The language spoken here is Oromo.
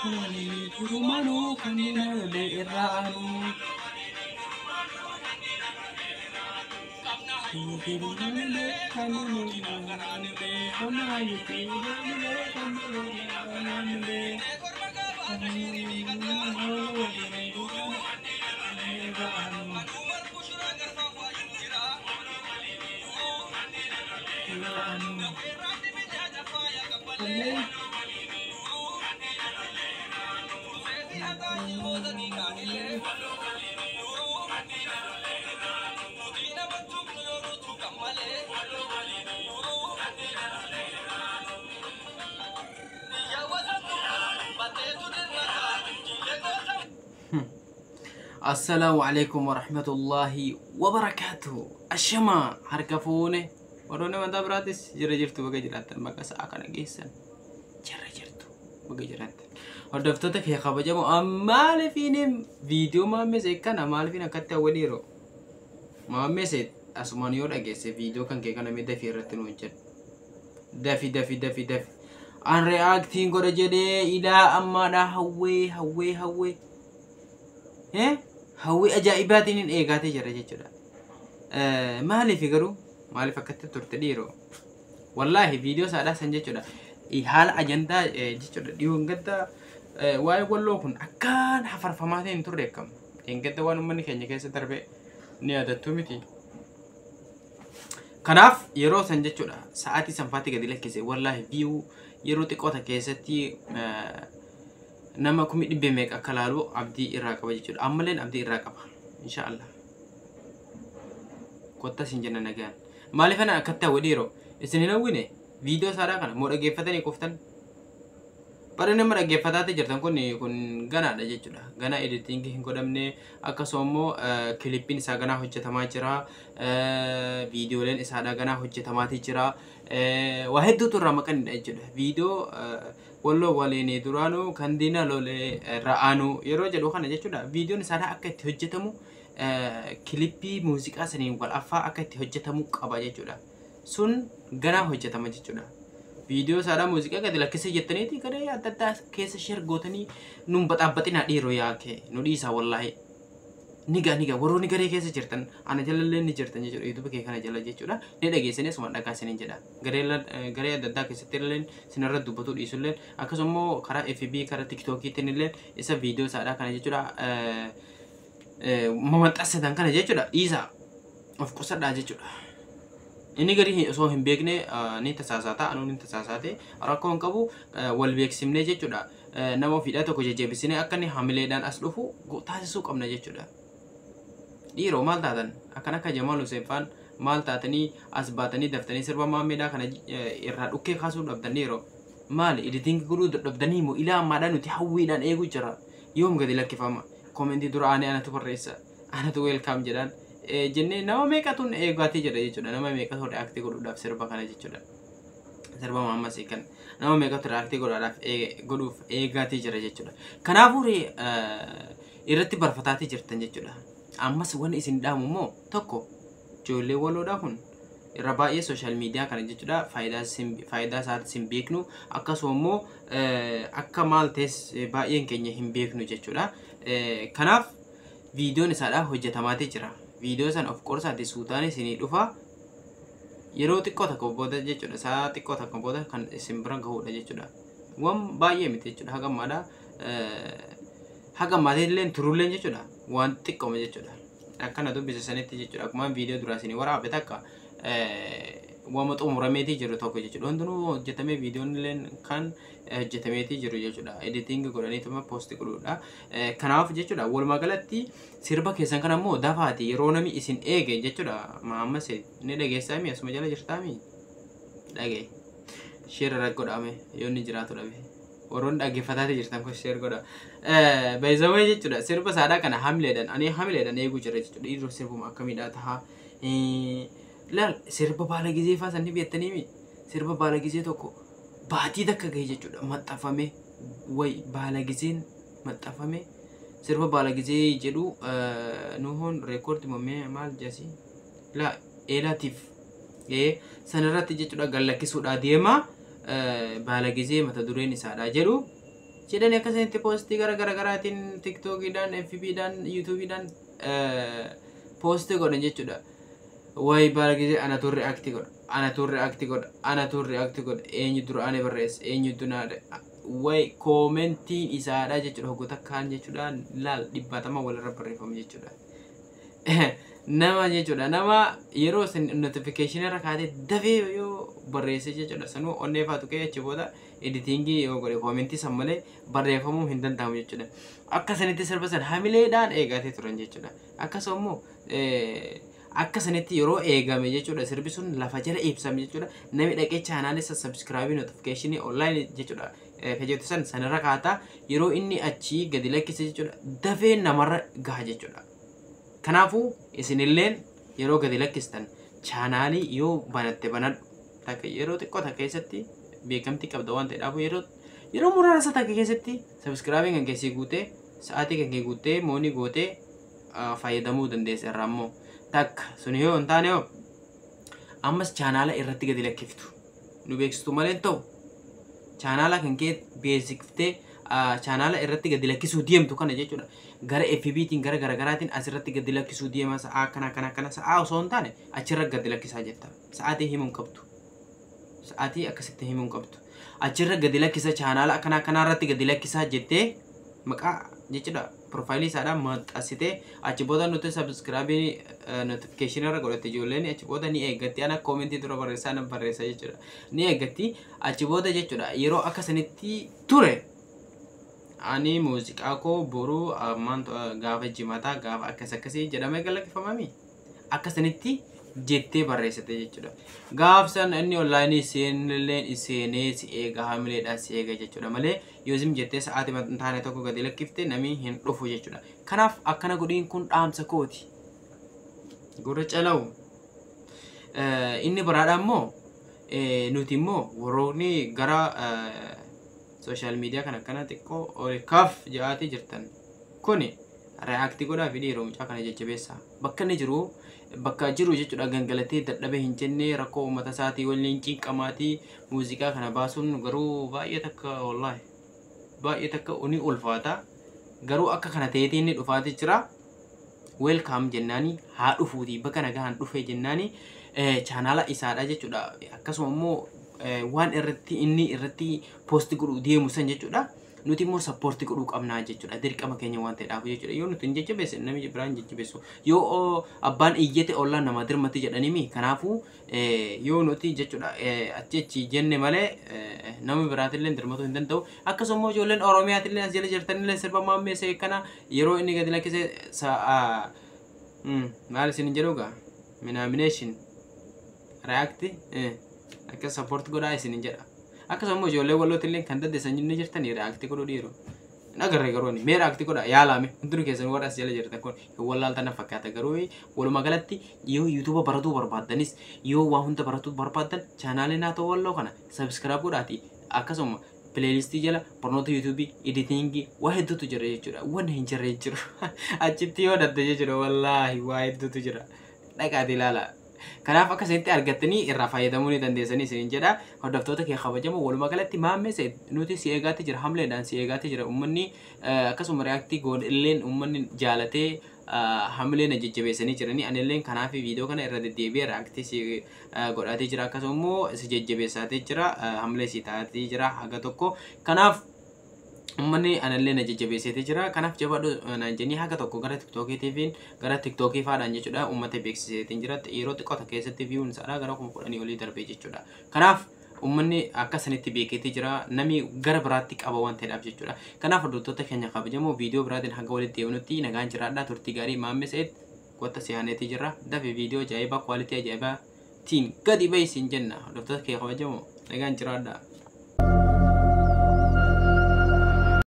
Durumaanuu kan lolee irraa aanu. Assalaamu alaikum warahmatullaahi wabarakaatuh. Ashamaa harka fuune warroonni amantaa biraatis jira jirtu baga jiraattan bakka sa'a kana geessan jira jirtu baga jiraattan. Hordoftoota kee kabajamoo maaliifiin viidiyoo maammee kana maaliifiin akkatti hawwaniiru maammee asumaan yoo dhageesse viidiyoo kan kee kana mee dafii irratti nu hojjedhu. Dafi dafi dafi dafi. An reaaktiin godha jedhee ilaa ammaadhaa hawwee hawwee hawwee. Hawwii ajaa'ibaatiin hin eegaatee jira jechuudha. Maaliif garuu maaliif akkatti turte dhiiroo? Wallaahi viidiyoo isaadhaa san jechuudha. Haala ajandaa jechuudha dhiyoon gadda waa'ee walloo kun akkaan hafarfamaa ta'e hin turre akkam. Gadda waan uummanni keenya keessa darbe ni yaadattu miti. Kanaaf yeroo san jechuudha sa'aatii sanfaatti gadi lakkise wallaahi viyuu yeroo xiqqoota keessatti nama 100,000 meeqa akka laalu abdii irraa qaba jechuudha. Ammalleen abdii irraa qaba. Inshaallah. Kottas hin jenna nagaan. Maaliif ana akkatti hawwe dhiiroo? Isin hin hawwine? Viidiyoo isaadhaa kana moo dhaggeeffatanii kuftan? Bara nama dhaggeeffataatti jirtan kun kun ganaadha jechuudha. Ganaa editingii hin godhamne akkasuma immoo kilippiin isaa ganaa hojjetamaa jira. Viidiyooleen isaadhaa ganaa hojjetamaatii jira. Waa hedduutu irraa maqanidha jechuudha. Viidiyoo walloo waliin duraanuu kan diina lolee ra'aanuu yeroo jedhu kana jechuudha. Viidiyoon isaadhaa akka itti hojjetamu kilippii muuziqaa saniin wal affaa akka itti hojjetamu qaba jechuudha. Sun ganaa hojjetama jechuudha. Viidiyoo isaadhaa muuziqaa gadi lakkisee jettaniiti garee adda addaa keessa sheer gootanii nun baxaabbaxinaa dhiiroo yaakee nu dhiisaa wallaahi. Nigaa nigaa warroonni garee keessa jirtan ana jalallee ni jirtan jechuudha yuutuuba kee kana jala jechuudha ni dhageessanii asuma dhagaa isiniin jedha. Garee adda addaa keessatti illee sinirra dubbatuu dhiisullee akkasuma immoo karaa FB karaa TikTokiitiin illee isa viidiyoo isaadhaa kana jechuudha mamaxxansatan kana jechuudha dhiisaa of qusadhaa jechuudha. Inni gadi osoo hin beekne ni tasaasaata anuun ni tasaasaate rakkoo hin qabu wal beeksifnee jechuudha. Nama ofiidhaa tokko jajjabeessinee akka inni hamileedhaan as dhufu taasisuu qabna jechuudha. Dhiiroo maal taatan akkan akka Jamaal Hussein faan maal taatanii as baatanii daftanii sirba maammeedhaa kana irraa dhukkee kaasuu dhabdan dhiiroo. Maali editingii godhuu dadhabdanii moo ilaa ammaadhaa nuti hawwiidhaan eeguu jira. Yoom gadi lakkifama? Koomentii dura aanee anatu barreessa. Anatu weelkaam jedhaan. Jennee nama meeqatu eegaatee jira jechuudha. Nama meeqatu reaaktii godhuudhaaf sirba kana jechuudha. Sirba maammasii kan nama meeqatu reaaktii godhuudhaaf godhuuf eegaatee jira jechuudha. Kanaafuu irratti barfataatee jirtan jechuudha. Ammas wanni isin dhaamu immoo tokko ijoollee waloodhaa kun irra baay'ee sooshaal miidiyaa kana jechuudha faayidaa isaatis hin beeknu akkasuma immoo akka maal ta'es baay'een keenya hin beeknu jechuudha. Kanaaf viidiyoon isaadhaa hojjetamaatii jira. Viidiyoo sana of qorsaati suutaan isinii dhufa. Yeroo xiqqoo takka booda jechuudha. Sa'a xiqqoo takka booda kan isin bira gahudha jechuudha. Waan baay'ee miti jechuudha. Haga ammaadhaa haga ammaatii illee turullee jechuudha. Waan xiqqooma jechuudha. Akkana dubbise sanitti jechuudha. Akkuma viidiyoo duraa isinii waraabe takka waama xumurameetii jiru tokko jechuudha. Hundinuu hojjetamee viidiyoon illee kan hojjetameetii jiru jechuudha. Editing godhaniituma poosti godhuudha. Kanaaf jechuudha walumaa galatti sirba keessan kana immoo dafaati yeroo namni isin eege jechuudha. Maammas ni dhageessaami asuma jala jirtaami? Dhagaye. Sheer irra godhame yoo inni jiraatu dhabe. Warroonni dhaggeeffataati jirtan kun sheer godha. Baay'izawee jechuudha sirba isaadhaa kana hamileedhaan ani hamileedhaan eeguu jira jechuudha. Dhiirri sirbuma akkamiidhaa tahaa. Laal sirba baala gizee faa sanni beektanii sirba baala gizee tokko baatii takka gahe jechuudha maxxanfame way baala gizeen maxxanfame sirba baala gizee jedhu nuhoon reekoordi mommee maal jasi laa eelaatiif sanarratti jechuudha gallakkisuudhaa deema baala gizee mata dureen isaadha jedhu Jedhanii akkasinitti poostii gara garaatiin TikTokiidhaan, FBdhaan, YouTubeiidhaan poostii godhan jechuudha. Wayi bara gisee anatu react godha, anatu react godha, anatu react godha, eenyu dura ani barreessa, eenyu dura wayi commentiin isaadha jechuudha. Hoggota kaan jechuudha, laal, 100 walirra barreeffamu jechuudha. Nama jechuudha, nama yeroo isin notification irra kaatee dafee yoo barreesse jechuudha, sanuu onnee faatu ka'ee achi booda editingii yoo godhe commentii san malee barreeffamuu hin danda'amu jechuudha. Akka sanitti sirba san hamileedhaan eegatee turan jechuudha. Akkasuma immoo akka sanitti yeroo eegame jechuudha, sirbi sun lafa jala ibsame jechuudha, namni dhaqee channelii subscribe, notification online jechuudha kajeetu san sanirra kaataa, yeroo inni achii gadi lakkise jechuudha, dafee namarra gaha jechuudha. Kanaafuu isinilleen yeroo gadi lakkistan channelii yoo banatte banadhu, takka yeroo xiqqoo takka keessatti beekamtii qabda waan ta'eedhaaf, yeroo muraasa takka keessatti subscribeiin kan keessii guutee, sa'aatii kan kee guutee, moonii gootee fayyadamuu dandeessa irraa. Immoo takka sun yoo hin taane hoo, ammas channela irratti gadi lakkiftu nu beeksistu malee hin ta'u. Channela kan kee beeksiftee channela irratti gadi lakkisuu deemtu kana jechuudha, gara FBtiin, gara garaagaraatiin asirratti gadi lakkisuu deema, sa'aa akkana akkana akkana, sa'aa osoo hin taane achirra gadi lakkisaa jetta. Sa'aatii himuu hin qabdu, sa'aatii akkasitti himuu hin qabdu. Achirra gadi lakkisa, channela akkana akkanaa irratti gadi lakkisaa jettee maqaa jechuudha profileii isaadhaan maxxansitee, achi booda nuti subscribeii notificationii irra godhatte, ijoolleen achi booda ni eeggatti. Ana commentii dura barreessaa nan barreessa jechuudha, ni eeggatti achi booda jechuudha. Yeroo akka sanitti ture, ani muuziqaa koo boruu ammaan gaafa Jimataa gaafa akkas akkasii jedhamee galakkifamami akka sanitti jettee barreessite jechuudha. Gaafsan inni onlineii seenilleen seenee si eega, hamileedhaan si eega jechuudha malee yoo isin jettee sa'aatii hin taane tokko gadi lakkifte namni hin dhufu jechuudha. Kanaaf akkana godhiin, kun dhaamsa kooti. Gurra calawu. Inni biraadha immoo, nuti immoo warroonni gara social media kana akkana xiqqoo ol kaaf ja'aatii jirtan kuni react godhaa fi dhiiroo mucaa kana jajjabeessa. Bakka inni jiru, bakka jiru jechuudha, gangalatee dadhabee hin jenne, rakkoo uummata isaatii waliin cinqamaatii muuziqaa kana baasuun garuu baay'ee takka, wallaahi, baay'ee takka ni ulfaata. Garuu akka kana ta'eetii inni dhufaatii jira. Welcome jennaani, haa dhufuuti, bakka nagaan dhufe jennaani. Channela isaadha jechuudha. Akkasuma immoo waan irratti inni irratti post godhuu deemu san jechuudha. Nuti immoo support godhuu qabnaa jechuudha. Dirqama keenya waan ta'eedhaaf jechuudha. Yoo nuti hin jajjabeessine namni biraan hin jajjabeessu. Yoo abbaan iyyate ollaan namaa dirmatti jedhanimi. Kanaafuu yoo nuti jechuudha achi achi jenne malee nama biraatillee dirmatuu hin danda'u. Akkasuma immoo ijoolleen Oromiyaatillee as jala jirtanillee sirba Maammee kana yeroo inni gadi lakkise maal isin jedhu gaa minaamination react akka support godhaa isin jedha. Akkasuma immoo ijoollee Wallootillee kan dandeessan ni jirtanii react godhuu dhiiru. Hin agarre garuu ani mee react godha yaalame. Hundinuu keessan warra as jala jirtan kun hin wallaaltan na fakkaata. Garuu walumaa galatti yoo YouTubea baratuu barbaaddanis, yoo waa hunda baratuu barbaaddan, channelii Naatoo Walloo kana subscribe godhaati. Akkasuma playlistii jala barnoota YouTubeii, editingii, waa hedduutu jira jechuudha. Wanni hin jirre hin jiru. Achitti yoo dhabde jechuudha, wallaahi, waa hedduutu jira. Dhaqaati ilaala. Kanaaf akka isinitti argattanii irraa fayyadamuu ni dandeessanii isiniin jedha. Hordoftoota kee kabajamoo, walumaa galatti Maammee nuti si eegaatti jira, hamleedhaan si eegaatti jira uummanni. Akkasuma reactii godhilleen uummanni jaalatee hamilee na jajjabeessanii jiranii. Anilleen kanaaf viidiyoo kana irra deddeebi'ee reactii si godhaatee jira, akkasuma immoo si jajjabeessaatee jira, hamilee si taatee jira haga tokko. Kanaaf uummanni anallee na jajjabeessitee jira. Kanaaf jabaadhu naan jennii haga tokko gara TikTokiitiin, gara TikTokii faadhaan jechuudha, uummata beeksiseetiin jira. Yeroo xiqqoo keessatti viewn isaadha gara 10,000 olii darbee jechuudha. Kanaaf uummanni akka sanitti beekeetii jira, namni gara biraatti qaba waan ta'eedhaaf jechuudha. Kanaaf hordoftoota keenya kabajamoo, viidiyoo biraatiin hanga walitti deebinutti nagaan jiraadhaa, turtii gaarii. Maammee Sa'id, wanta siyaaneetii jira, dafe viidiyoo ajaa'ibaa, quality ajaa'ibaatiin gadi bahi siin jenna. Hordoftoota keenya kabajamoo, nagaan jiraadhaa.